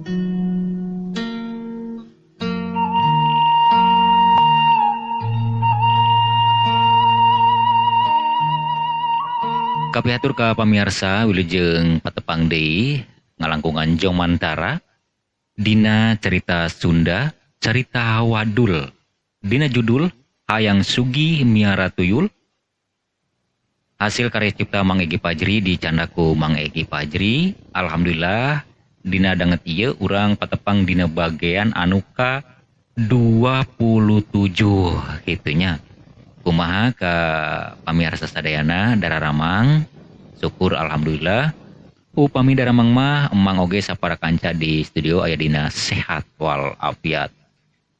Kapihatur ka pamiarsa wilujeng patepang deui ngalangkungan Jong Mantara dina cerita Sunda carita wadul dina judul Hayang Sugih Miara Tuyul hasil karya cipta Mang Egi Pajri di candaku Mang Egi Pajri. Alhamdulillah dina danget ieu urang patepang dina bagian anu ka 27 kitunya. Kumaha ka pamirsa sadayana dararamang, syukur alhamdulillah. Upami daramang mah emang oge sapara kanca di studio aya dina sehat wal afiat.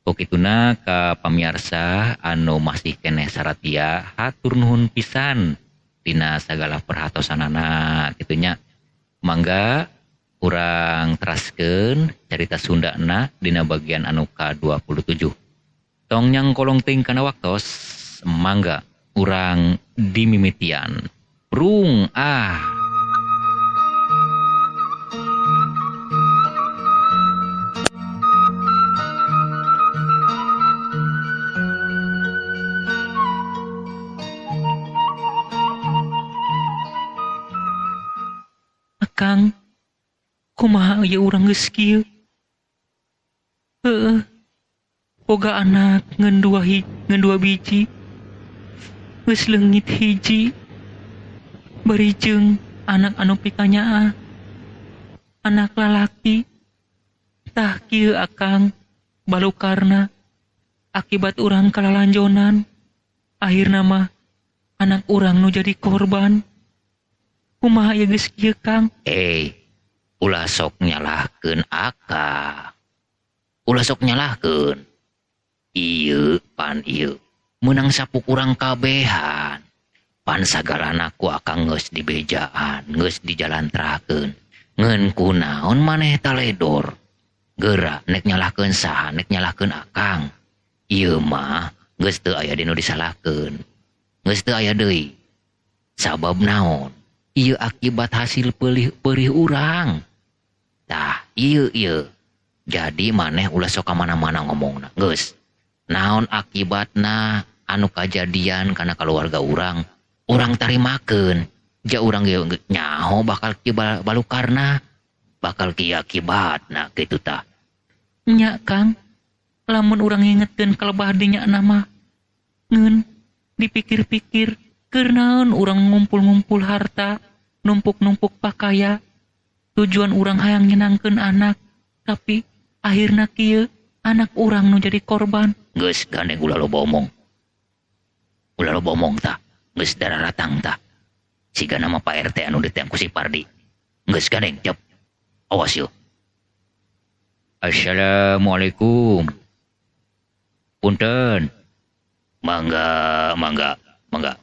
Kukituna ka pamirsa anu masih keneh saratia hatur nuhun pisan dina sagala perhatosanana kitunya. Mangga urang teraskeun carita Sundana dina bagian anu ka 27. Tong nyangkolong teuing kana waktos, mangga urang dimimitian. Prung ah. Akang, kumaha ieu urang geus kieu? Heueuh. Boga anak ngan dua biji. Geus leungit hiji. Bari jeung anak anu pikanyaah. Anak lalaki. Tah kieu akang balukarna akibat urang kalalanjonan. Akhirna mah anak urang nu jadi korban. Kumaha ieu geus kieu Kang? Ulah sok nyalahkeun akang. Ulah sok nyalahkeun. Ieu pan ieu meunang sapu kurang kabehan. Pan sagalana ku akang geus dibejaan, geus dijalantrakeun. Ngeun kunaon maneh taledor. Geura nek nyalahkeun saha, nek nyalahkeun akang. Ieu mah geus teu aya dinu disalahkeun. Geus teu aya deui. Sabab naon? Ieu akibat hasil perih urang. Tah, ieu ieu. Jadi maneh ulah sok ka mana-mana ngomongna. Geus. Naon akibatna anu kajadian kana kaluarga urang, urang tarimakeun. Ja urang ge nyaho bakal kieu balukarna, bakal kieu akibatna kitu tah. Nya Kang, lamun urang ngingetkeun kalebah dinya nama ngeun dipikir-pikir keur naon urang ngumpul-ngumpul harta, numpuk-numpuk pakaya, tujuan urang hayang nyenangkeun anak, tapi akhirna kieu anak urang nu jadi korban. Geus gandeng ulah loba omong. Ulah loba omong tah, geus dararatang tah. Siga nama Pak RT anu diteang ku si Pardi. Geus gandeng cep. Awas yo. Assalamualaikum. Punten. Mangga, mangga, mangga.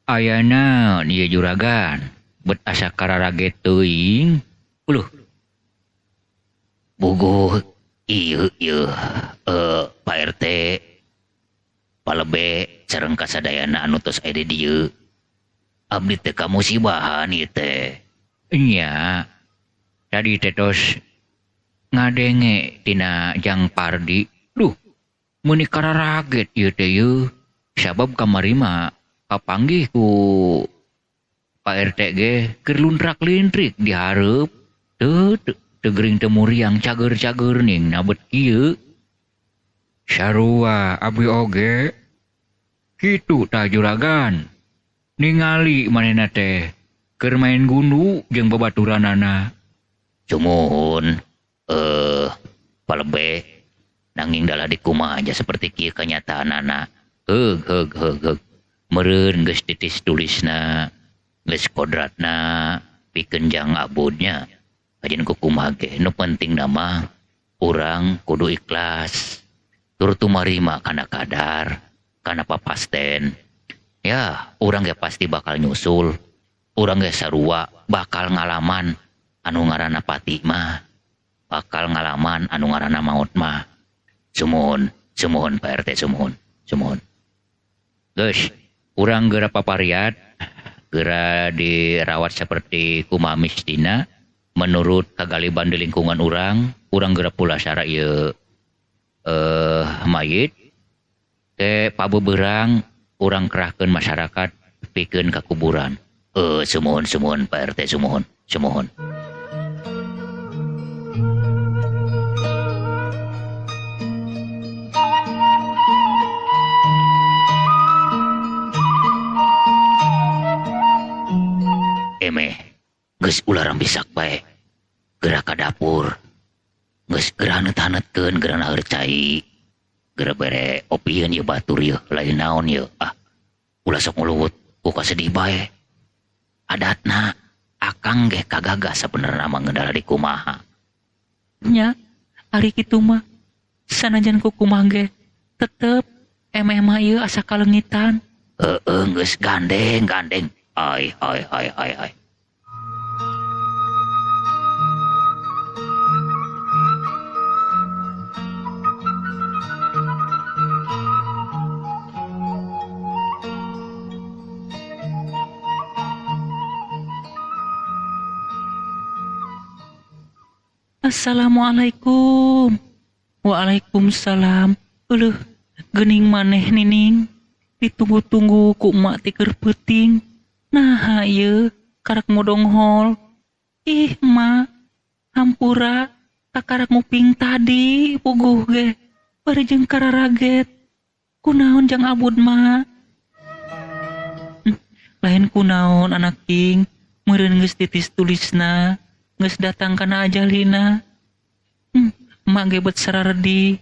Ayana ieu juragan, bet asa kararaget teuing. Uluh. Buguh ieu ieu Pak RT palebe sareng kasadayana anu tos aya di dieu. Abdi teh kamusibahan ieu teh. Nya. Tadi teh tos ngadenge tina Jang Pardi. Duh, meuni kararaget ieu teh yeuh. Sabab kamari mah kapanggih ku Pak RT ge keur luntrak-lintrik di hareup. Teu teu gering teu muriang cager-cager ning nabet kieu. Sarua abdi oge. Kitu tah juragan. Ningali manehna teh keur main gundu jeung babaturanana. Sumuhun palebe nanging dalah dikumaha aja seperti kieu kanyataanana. Heug heug heug heug. Meureun geus titis tulisna, geus kodratna, pikeun jang abudnya. Kajian kukumaha ge nu penting nama urang kudu ikhlas. Tur tumarima kana kadar, kana papasten. Ya, urang ge pasti bakal nyusul. Urang ge sarua bakal ngalaman anu ngaranna pati mah. Bakal ngalaman anu ngaranna maut mah. Sumuhun, sumuhun Pak RT sumuhun, sumuhun. Geus, urang geura papariat, geura dirawat seperti kumaha mistina. Menurut kagaliban di lingkungan urang, urang geura pulasara ieu mayit ke pabeberang urang kerahkeun masyarakat pikeun ka kuburan. Sumuhun sumuhun Pak RT, sumuhun sumuhun. Emeh geus ulah rambisak bae. Geura ka dapur. Geus geura haneut-hanetkeun, geura naheur cai. Geura bere opieun ieu batur ieu, lain naon ieu. Ah, ulah sok nguluwut ku kasedih bae. Adatna akang ge kagagah sabenerna mah ngendala di kumaha. Nya, ari kitu mah sanajan ku kumaha ge tetep emeh mah ieu asa kalengitan. Heeh, geus gandeng gandeng. Ai ai ai ai ai. Assalamualaikum. Waalaikumsalam. Euleuh, geuning maneh Nining. Ditunggu-tunggu ku emak ti keur peuting. Naha ieu karak modonghol. Ih, emak, hampura kakarak nguping tadi puguh ge. Bari jeung kararaget. Kunaon jang abud mak? Lain kunaon anak king, meureun geus titis tulisna. Geus datang kana ajalina. Emak ge bet sararedi.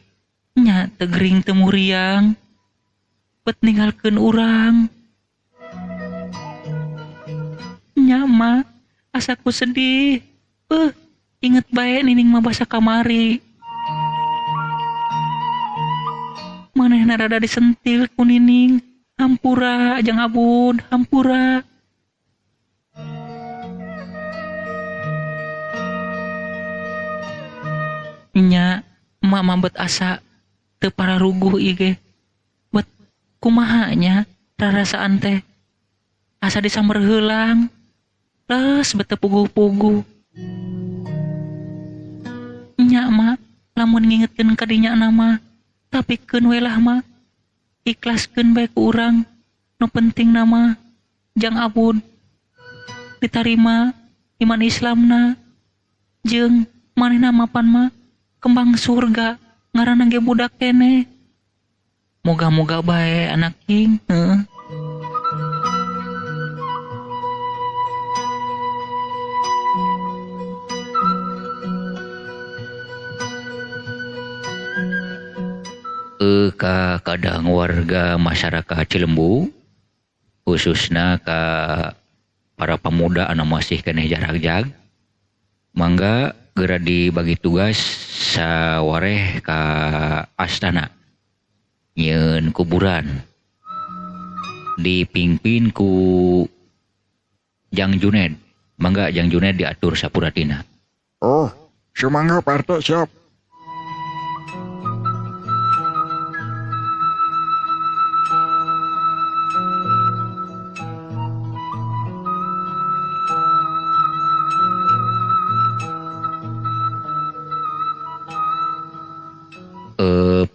Nya teu gering teu muriang. Bet ninggalkeun urang. Nya emak, asa ku sedih. Inget bae Nining mah basa kamari. Manehna rada disentil ku Nining. Hampura jang abud, hampura. Nya, emak mah bet asa teu pararuguh ieu ge. Bet kumaha nya rarasaan teh. Asa disamber heulang. Leus bet teu puguh-puguh. Nya mak, lamun ngingetkeun ka dinya na mah, tapi keun we lah mak. Ikhlaskeun bae ku urang. Nu penting na mah jang abud ditarima iman Islamna jeung manehna mapan mah kembang surga ngaranna ge budak keneh. Moga-moga bae anak king. Heeh. Ka kadang warga masyarakat Cilembu khususna ka para pemuda anu masih keneh jarak-jag, mangga geura dibagi tugas sawareh ka astana nyieun kuburan dipimpin ku Jang Juned. Mangga Jang Juned diatur sapuratina. Oh, sumangga Pak RT, siap.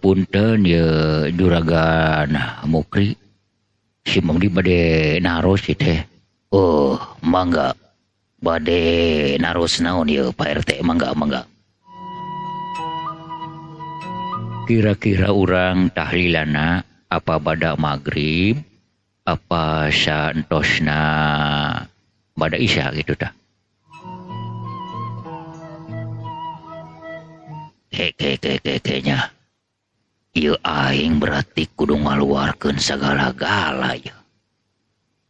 Punten ye juragan Mukri, si Mangdi bade naros ieu teh. Oh, mangga bade naros naon ye Pak RT, mangga mangga. Kira-kira urang tahlilana apa bada maghrib apa saentosna bada isya gitu tah. Keke nya. Ieu aing berarti kudu ngaluarkeun sagala-gala ieu.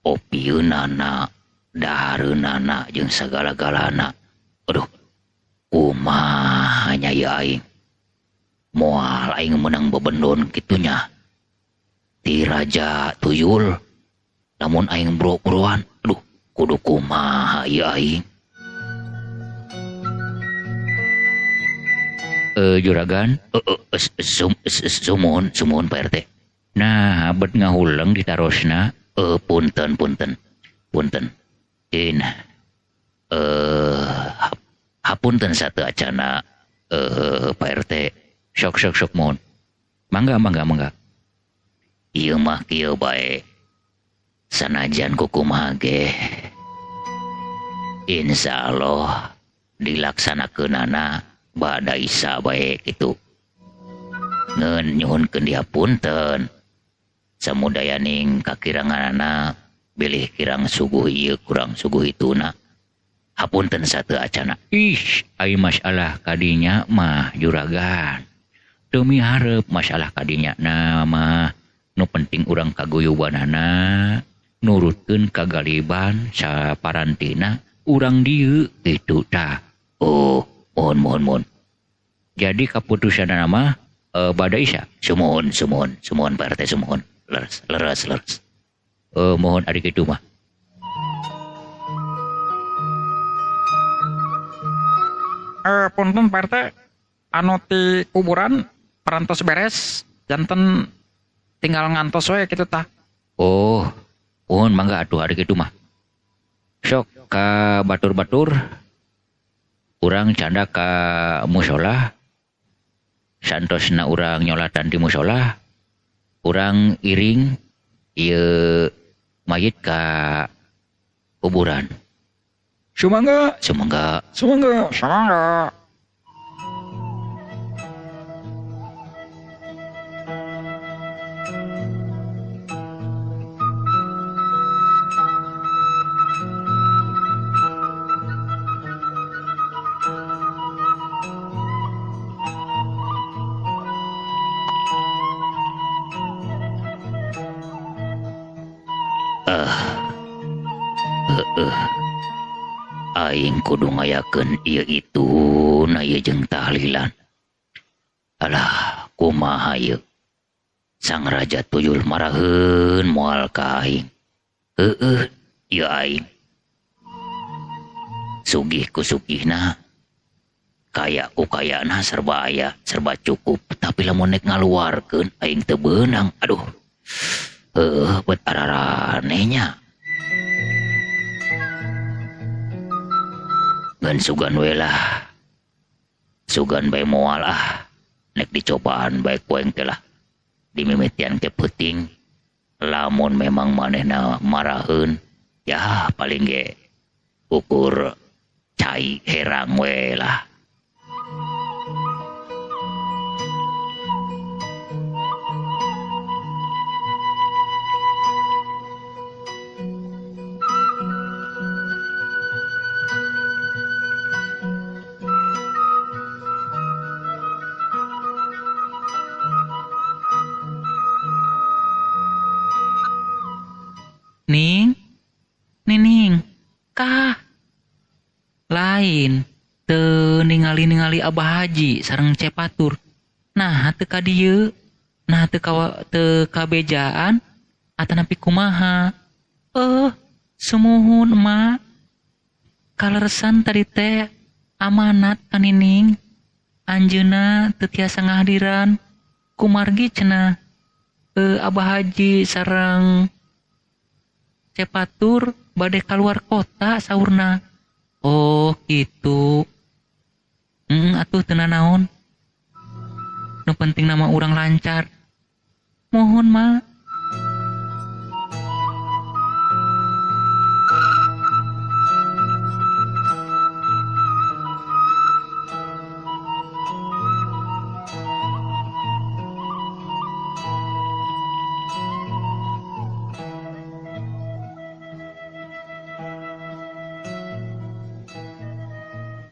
Opieunana, dahareunana jeung sagala-galana. Aduh, kumaha nya ieu aing. Moal aing meunang bebendon kitu nya. Ti raja tuyul. Lamun aing bro-broan, aduh, kudu kumaha ieu aing. Juragan, sumuhun sumuhun Pak RT. Nah, bet ngahuleng ditarosna. Punten punten punten. In Hapunten satu acana Pak RT. Sok sok sok mohon. Mangga mangga mangga. Ieu mah kieu bae. Sanajan kukumaha ge insya Allah dilaksanakeunana bada Isya bae kitu. Ngeun nyuhunkeun dihapunten. Samudayaning kakiranganana bilih kirang suguh ieu kurang suguh ituna. Hapunten satu acana. Ih, ai masalah kadinya mah juragan. Teu mihareup masalah kadinya na mah nu penting urang kaguyubanana nurutkeun kagaliban saparantina urang dieu kitu tah. Oh, mohon mohon mohon. Jadi kaputusanna mah bada Isya. Sumuhun sumuhun sumuhun Pak RT sumuhun. Leres leres leres. Mohon ari kitu mah. Punten Pak RT, anu ti kuburan parantos beres, janten tinggal ngantos we kitu tah. Oh, mohon mangga atuh ari kitu mah. Sok ka batur-batur urang canda ka musholah. Santosna urang nyolatan di musholah, urang iring ieu mayit ka kuburan. Sumangga, Sumangga, sumangga, sumangga. Aing kudu ngayakeun ieu itu na ieu jeung tahlilan. Alah, kumaha ieu? Sang raja tuyul maraheun moal ka aing. Heueuh, ieu aing. Sugih ku sugihna, kaya ku kayana serba aya, serba cukup, tapi lamun nek ngaluarkeun aing teu beunang. Aduh. Heueuh, bet ararane nya. Ngan sugan we lah. Sugan bae moal ah. Nek dicobaan bae ku aing teh lah. Dimimitian ke peuting. Lamun memang manehna maraheun, ya paling ge ukur cai herang we lah. Ning, nining, kah lain teu ningali-ningali Abah Haji sareng Cepatur. Nah teu ka dieu, nah teu teu kabejaan atanapi kumaha. Sumuhun emak. Kaleresan tadi teh amanat ka nining. Anjeunna teu tiasa ngahadiran kumargi cenah. Abah Haji sareng Cepatur bade keluar kota saurna. Oh gitu. Atuh teu nanaon. Nu penting nama urang lancar. Mohon ma.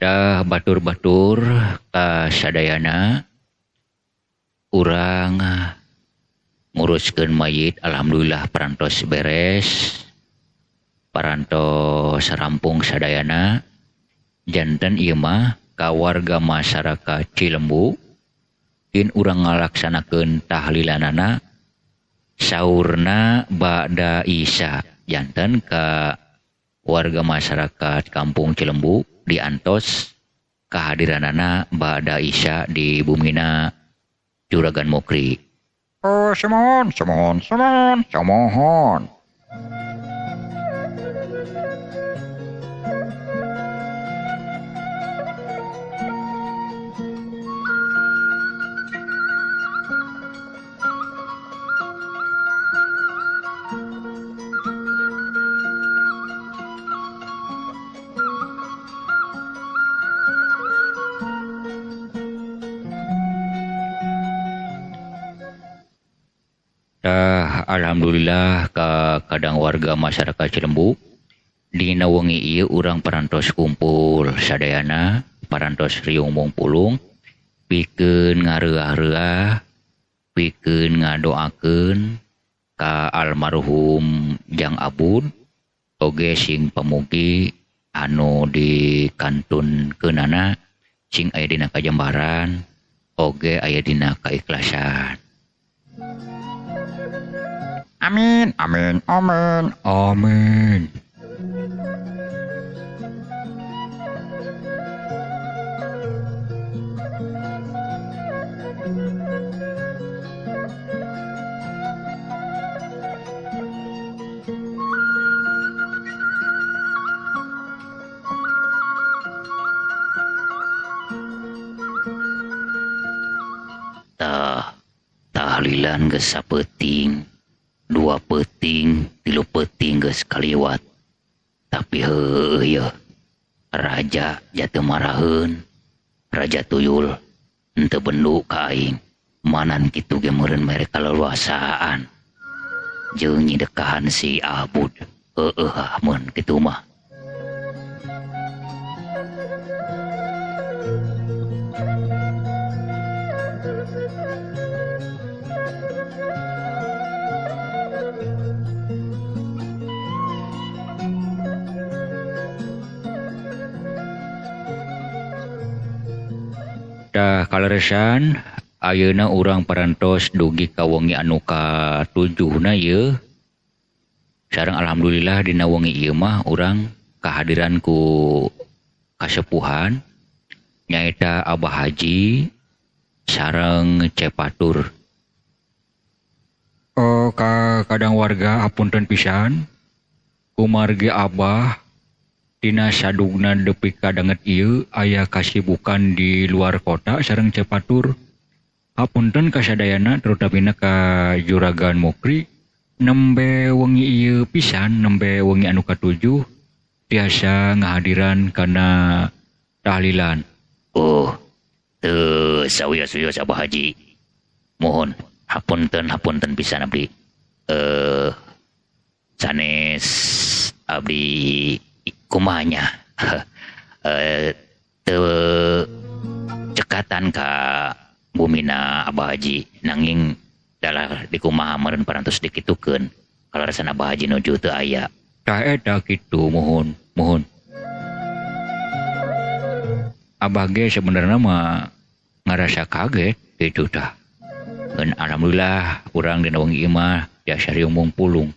Dah batur-batur ka sadayana urang nguruskeun mayit, alhamdulillah parantos beres, parantos rampung sadayana. Janten ieu mah ka warga masyarakat Cilembu kin urang ngalaksanakeun tahlilanana saurna ba'da Isya. Janten ka warga masyarakat kampung Cilembu diantos kehadiranana ba'da Isya di bumina Juragan Mukri. Oh, sumuhun, sumuhun, sumuhun, sumuhun. Tah alhamdulillah ka kadang warga masyarakat Cilembu dina wengi ieu urang parantos kumpul sadayana parantos riung mungpulung pikeun ngareah-reuah pikeun ngadoakeun ka almarhum Jang Abud oge sing pamugi anu dikantunkeunana sing aya dina kajembaran oge aya dina kaikhlasan. Amin, amin, amin, amin. Tah, tahlilan geus sapeuting. 2 peuting, 3 peuting geus kaliwat. Tapi heueuh yeuh, raja jatuh maraheun, raja tuyul henteu bendu ka aing. Manan kitu ge meureun mere kaleluasaan. Jeung nyidekahan si Abud. Heueuh mun kitu mah. Tah kaleresan ayeuna urang parantos dugi ka wengi anu katujuhna ieu. Sareng alhamdulillah dina wengi ieu mah urang kahadiran ku kasepuhan nyaeta Abah Haji sareng Cepatur. Oh, ka kadang warga hapunten pisan kumargi Abah dina sadugna depi ka danget ieu aya kasibukan di luar kota sareng Cepatur. Hapunten kasadayana terutamina ka Juragan Mukri nembe wengi ieu pisan nembe wengi anu katujuh tiasa ngahadiran kana tahlilan. Oh, teu sawios-wios Abah Haji. Mohon hapunten pisan abdi. Sanes abdi kumanya teu cekatan ka bumina Abah Haji nanging dalah dikumaha meureun parantos dikitukeun kaleresan Abah Haji nuju teu aya. Tah eta kitu mohon mohon. Abah ge sebenarnya mah ngarasa kaget kitu tah. Ngan alhamdulillah urang dina wengi ieu mah tiasa riung mungpulung.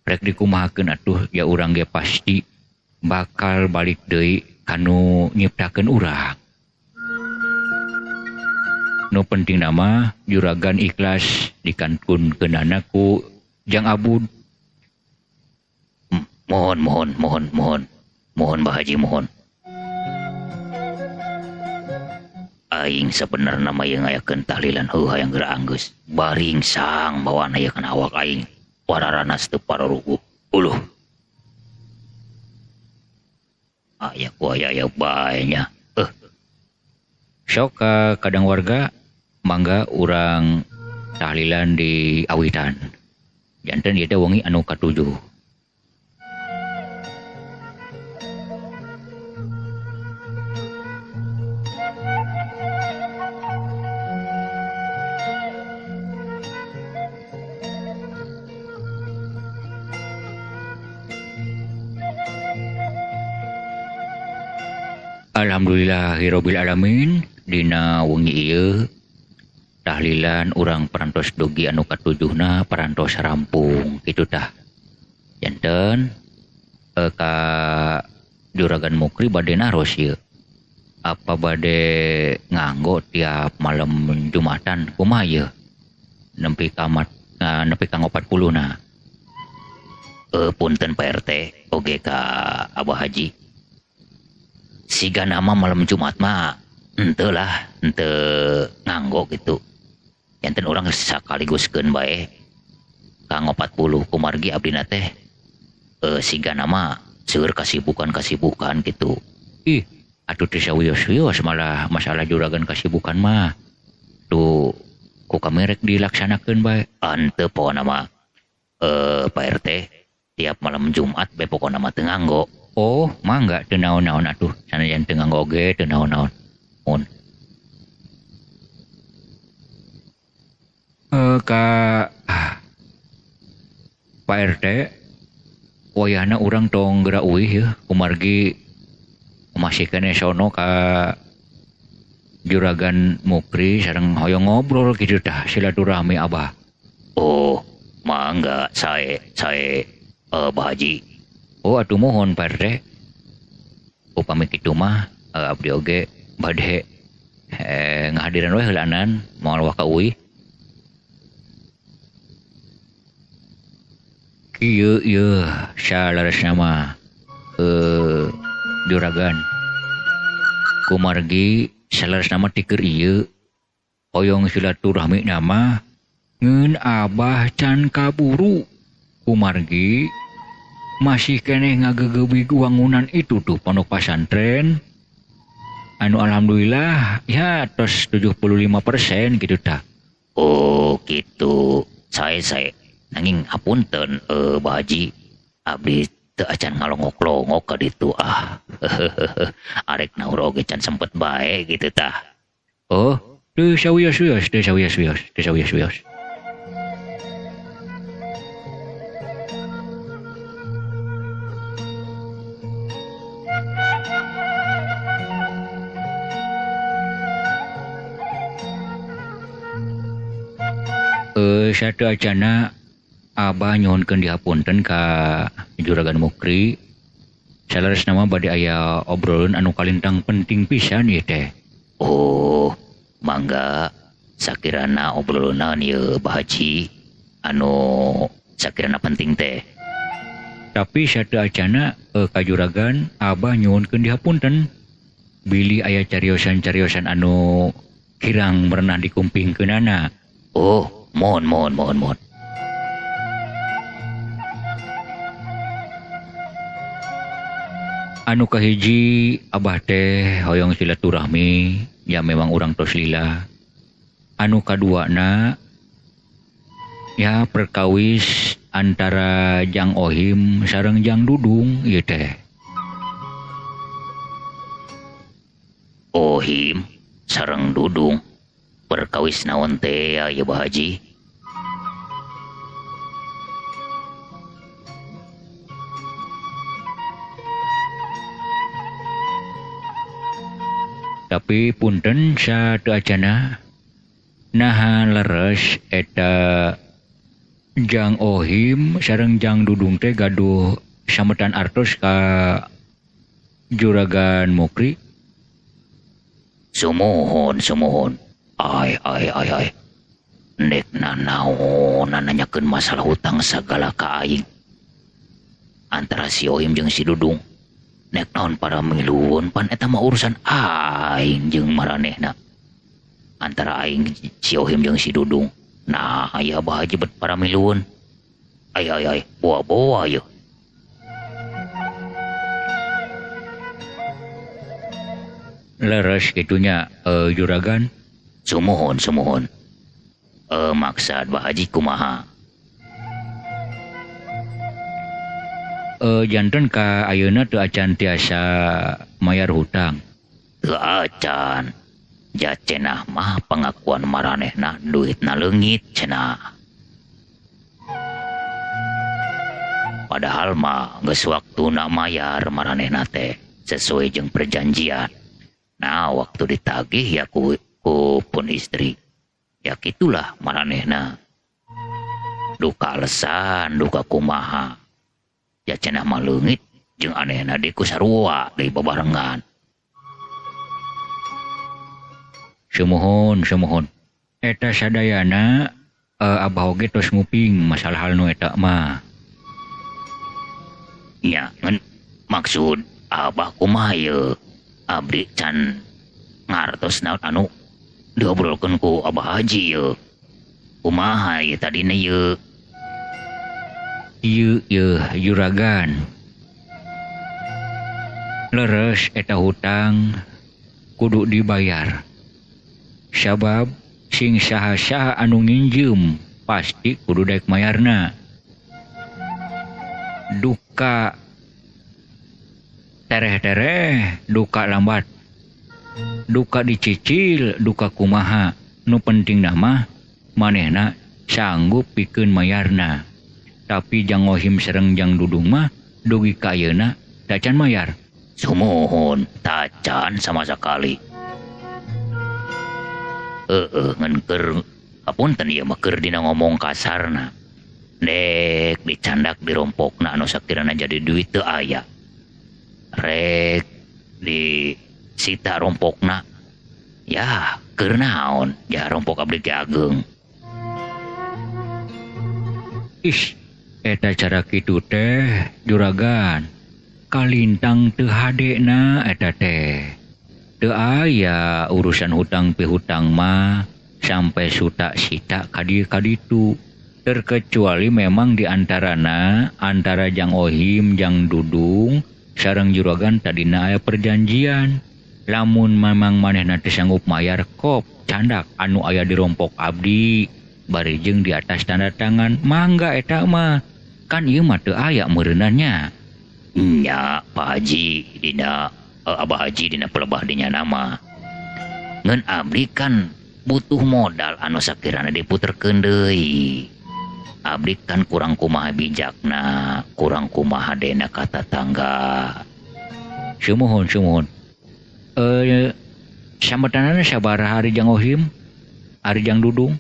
Rek dikumahakeun atuh ya urang ge pasti bakal balik deui kanu nyiptakeun urang. Nu penting nama juragan ikhlas dikantunkeunana ku Jang Abud. Mohon mohon mohon mohon mohon Bah Haji mohon. Aing sebenarna mah ieu ngayakeun tahlilan heuh hayang geura anggeus. Baring sang bawana ieu kana awak aing. Wararanas teu pararuguh. Uluh. Aya ku aya aya bae nya. Sok ka kadang warga mangga urang tahlilan di awitan. Janten ieu teh wengi anu katujuh. Alhamdulillahirabbil alamin dina wengi ieu tahlilan urang parantos dugi anu katujuhna parantos rampung kitu tah. Janten ka Juragan Mukri bade naros ieu. Apa bade nganggo tiap malam Jumatan kumaha ieu? Nepi ka nepi ka 40 na. Punten Pak RT oge ka Abah Haji. Siga nama malam Jumat mah henteu lah, henteu nganggo gitu. Janten urang sakaliguskeun bae ka 40 kumargi abdina teh siga nama seueur kasibukan-kasibukan gitu. Ih, atuh teu sawios-wios malah masalah juragan kasibukan mah. Tuh ku Ku kami rek dilaksanakeun bae. Henteu pokona mah Pak RT tiap malam Jumat bae pokona mah teu nganggo. Oh, mangga teu naon-naon atuh. Sanajan teu nganggo oge teu naon-naon. Mun ka Pak RT wayahna urang tong geura uih yeuh kumargi masih keneh sono ka Juragan Mukri sareng hoyong ngobrol kitu tah silaturahmi Abah. Oh, mangga sae sae Bah Haji. Oh atuh mohon Pak RT. Upami kitu mah abdi oge bade ngahadiran we heulaanan moal waka uih. Kieu ieu saleresna mah Juragan. Kumargi saleresna mah ti keur ieu hoyong silaturahmi na mah ngeun Abah can kaburu. Kumargi masih keneh ngagegebig wangunan itu tuh pondok pasantren anu alhamdulillah ya tos 75% gitu tah. Oh gitu. Sae sae. Nanging hapunten Bah Haji, abdi teu acan ngalongok-longok ka ditu ah. Arek naur oge can sempet bae gitu tah. Oh, teu sawios-wios, teu sawios-wios, teu sawios-wios. Satu acana Abah nyuhunkeun dihapunten ka Juragan Mukri. Saleresna mah bade aya obrolan anu kalintang penting pisan ieu teh. Oh, mangga sakirana obrolan ieu Bah Haji anu sakirana penting teh. Tapi satu acana ka Juragan Abah nyuhunkeun dihapunten bilih aya cariosan-cariosan anu kirang merenah dikumpingkeunana. Oh, mohon mohon mohon mohon. Anu kahiji Abah teh hoyong silaturahmi ya memang urang tos lila. Anu kaduana ya perkawis antara Jang Ohim sareng Jang Dudung ieu teh. Ohim sareng Dudung perkawis naon teh ya Bah Haji? Tapi punten sateu acana naha leres eta Jang Ohim sareng Jang Dudung teh gaduh sametan artos ka Juragan Mukri. Sumuhun sumuhun. Ai ai ai ai. Nek nanaon nanyakeun masalah hutang sagala ka aing. Antara si Ohim jeung si Dudung. Nek naon para miluun pan eta mah urusan aing jeung maranehna. Antara aing si Ohim jeung si Dudung. Nah, aya Bah Haji bet para miluun. Ai ai ai, boa-boa yeuh. Leres kitunya Juragan. Sumuhun sumuhun. Maksad Bah Haji kumaha? Janten ka ayeuna teu acan tiasa mayar hutang. Teu acan. Ja cenah mah pengakuan maranehna duitna leungit cenah. Padahal mah geus waktuna mayar maranehna teh sesuai jeung perjanjian. Nah, waktu ditagih ya ku pun istri. Ya kitulah maranehna. Duka alesan, duka kumaha. Ya cenah mah leungit jeung anehna deui ku sarua deui babarengan. Sumuhun sumuhun. Eta sadayana Abah oge tos nguping masalah hal nu eta mah. Nya ngan maksud Abah kumaha ieu? Abdi can ngartos naon anu diobrolkeun ku Abah Haji ieu. Kumaha ieu tadina ieu? Ieu ieu Juragan. Leres eta hutang kudu dibayar. Sabab Sing saha-saha anu nginjem pasti kudu daek mayarna. Duka tereh-tereh, duka lambat, duka dicicil, duka kumaha, nu penting mah manehna sanggup pikeun mayarna. Tapi jang Ohim sareng jang Dudung mah dugi ka ayeuna tacan mayar. Sumuhun tacan sama sekali. Ngan keur apunten ieu mah keur dina ngomong kasarna. Dek dicandak dirompokna anu sakirana jadi duit teu aya. Rek disita rompokna. Ya, keur naon? Ya rompok abdi ge ageung. Ih, eta cara kitu teh juragan. Kalintang teu hadena eta teh. Teu aya urusan hutang pihutang mah sampai suta sita kadieu kaditu. Terkecuali memang di antarana antara jang Ohim jang Dudung sareng juragan tadina aya perjanjian. Lamun memang manehna teu sanggup mayar kop candak anu aya di rompok abdi bari jeung di atas tanda tangan mangga eta mah kan ieu mah teu aya meureunannya. Nya Pak Haji dina Abah Haji dina pelebah dinya nama. Ngan abdi kan butuh modal anu sakirana diputerkeun deui. Abdi kan kurang kumaha bijakna, kurang kumaha dena ka tatangga. Sumuhun sumuhun. Sambetanana sabaraha ari jang Ohim? Ari jang Dudung?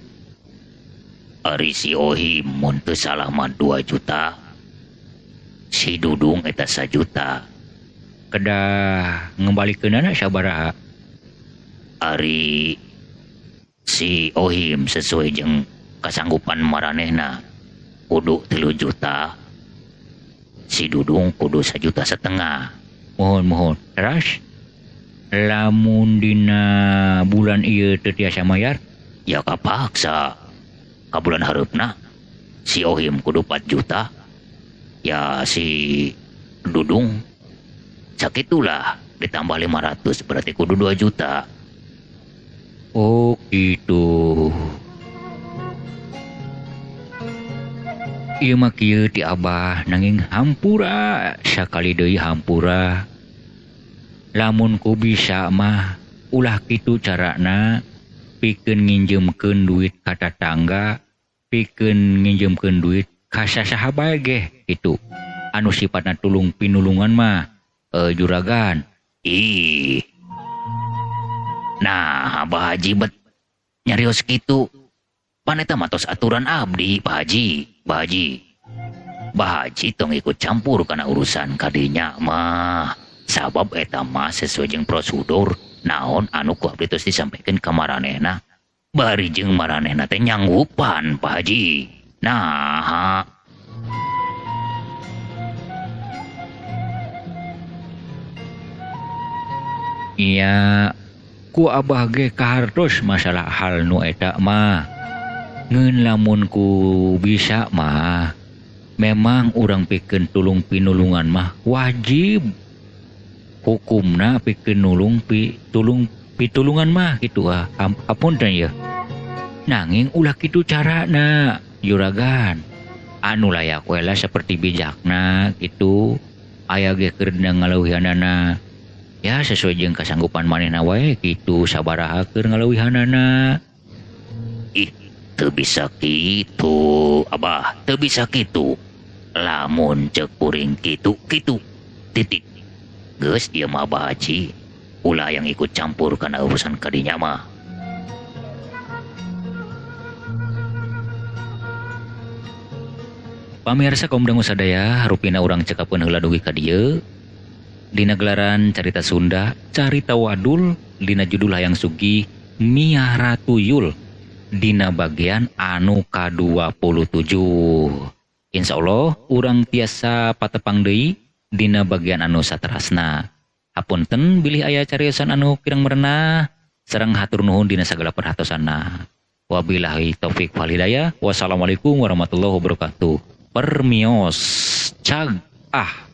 Ari si Ohim mun teu salah mah 2 juta. Si Dudung eta 1 juta. Kedah ngembalikeunana sabaraha? Ari si Ohim sesuai jeung kasanggupan maranehna kudu 3 juta. Si Dudung kudu 1,5 juta. Mohon mohon. Teras lamun dina bulan ieu teu tiasa mayar ya kapaksa. Ka bulan hareupna si Ohim kudu 4 juta. Ya si Dudung sakitulah ditambah 500 berarti kudu 2 juta. Oh gitu. Ieu mah kieu ti Abah nanging hampura sakali deui hampura. Lamun ku bisa mah ulah kitu carana pikeun nginjemkeun duit ka tatangga, pikeun nginjemkeun duit ka sasaha bae ge kitu. Anu sifatna tulung pinulungan mah juragan. Ih. Nah, Abah Haji bet nyarios kitu. Pan eta mah tos aturan abdi, Pak Haji. Pak Haji. Bah Haji tong ikut campur kana urusan kadinya mah. Sabab eta mah sesuai jeung prosedur naon anu ku abdi tos disampaikan ka maranehna. Bari jeung maranehna teh nyanggupan, Pak Haji. Nah, iya, ku Abah ge kahartos masalah hal nu eta mah. Ngeun lamun ku bisa mah memang urang pikeun tulung pinulungan mah wajib. Hukumna pikeun nulung tulung pitulungan mah kitu ah. Apunten yeuh. Nanging ulah kitu carana juragan. Anu layak we lah seperti bijakna kitu. Aya ge keur ngaleuwihanana. Ya sesuai jeung kasanggupan manehna wae kitu sabaraha keur ngaleuwihanana. Ih, teu bisa kitu, Abah, teu bisa kitu. Lamun ceuk kuring kitu kitu. Titik. Geus ieu mah Abah Haji, ulah yang ikut campur kana urusan kadinya mah. Pamirsa kaum dangu sadaya, rupina urang cekapeun heula dugi ka dieu. Dina gelaran Carita Sunda, Carita Wadul, dina judul Hayang Sugih Miara Tuyul, dina bagian anu ka-27. Insyaallah urang tiasa patepang deui dina bagian anu saterasna. Hapunten bilih aya cariosan anu kirang merenah, sareng hatur nuhun dina sagala perhatosanna. Wabillahi taufik wal hidayah. Wassalamualaikum warahmatullahi wabarakatuh. Permios cag ah.